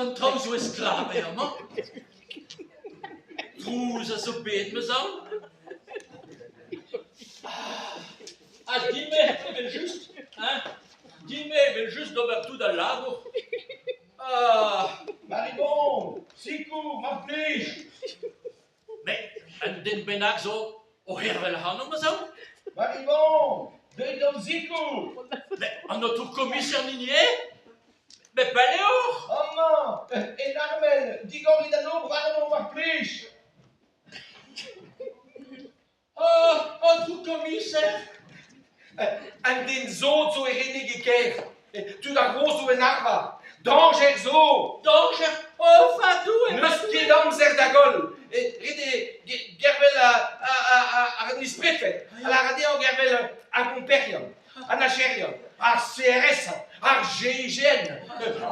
an traoù zo esklaver amañ. Trouz a zo bet, 'm eus aon. Ha din-me evel-just, hein, din-me evel-just d'ober tout al labour. Ah, Maribon, sikour, mar plij. Met un den bennak zo o c'hervel ac'hanomp, ma zao? Maribon, deuit d'am sikour. Met an aotrou komiser 'n hini eo? Met pell eo oc'h? Amañ, en armel, digorit an nor warnon, mar plij. Oh, aotrou komiser! An den sot zo e redek e kêr. Tud ar vro zo en arvar. Dañjer zo! Dañjer? Oh, va Doue! N'eus ket amzer da goll. Ret eo gervel ar isprefed. Ha lâret dezhañ gervel ar gomperion, an acherion, ar CRS, ar GIGN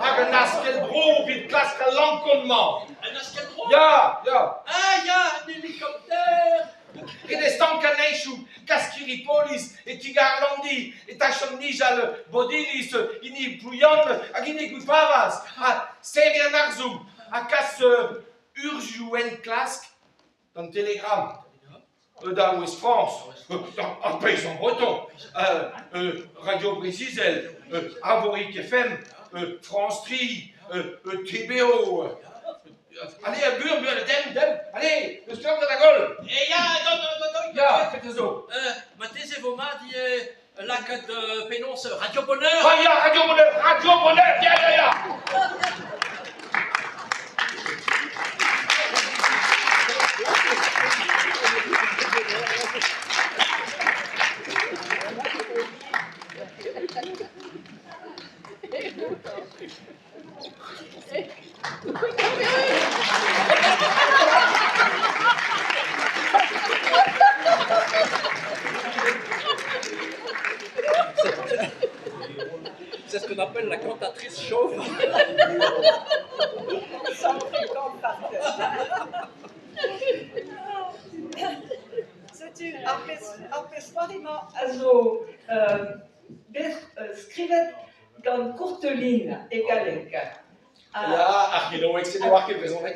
hag an askell-bro evit klask al lankon-mañ. Un askell-bro? Ya, ya. Ah ya, un helikopter! Ret eo stankañ neizhioù, kas kirri-polis e ti-gar Landi, e tachenn nijal Bodiliz, hini Plouyann hag hini Gwipavaz, ha serriñ an harzoù ha kas urzhioù enklask d'an Telegram. Da Ouest-France, ar Paysan Breton, Radio Breizh-Izel, Arvorig FM, France 3, TBO. Allez, buan, buan, dem, dem, allez, eus klok da goll. E ya, dont, dont, dont. Ya, petra zo? Marteze e vo mat ivez lakaat penaos Radio Bonheur. Ah ya, Radio Bonheur, Radio Bonheur, ya, ya, ya. C'est ce qu'on appelle la cantatrice chauve. Setu ar pezh ar pezh c'hoari-mañ a zo bet skrivet Gant Courteline e galleg. Ya, ar c'hinoeg-se ne oar ket brezhoneg.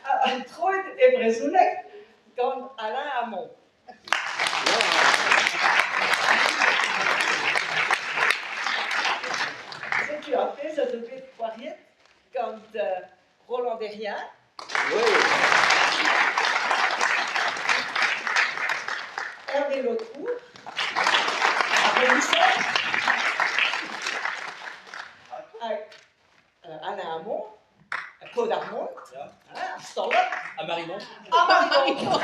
Ha troet e brezhoneg gant Alain Hamon. Setu ar pezh a zo bet c'hoariet gant Roland Derrien. Hervé Lotrou, ar rejisor, hag Alain Hamon, Claude Armand, ar staller. Ha Marimont. Ha Marimont.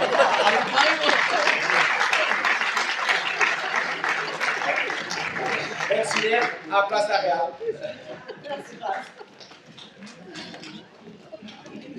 Merci, à place la Real. Merci bras.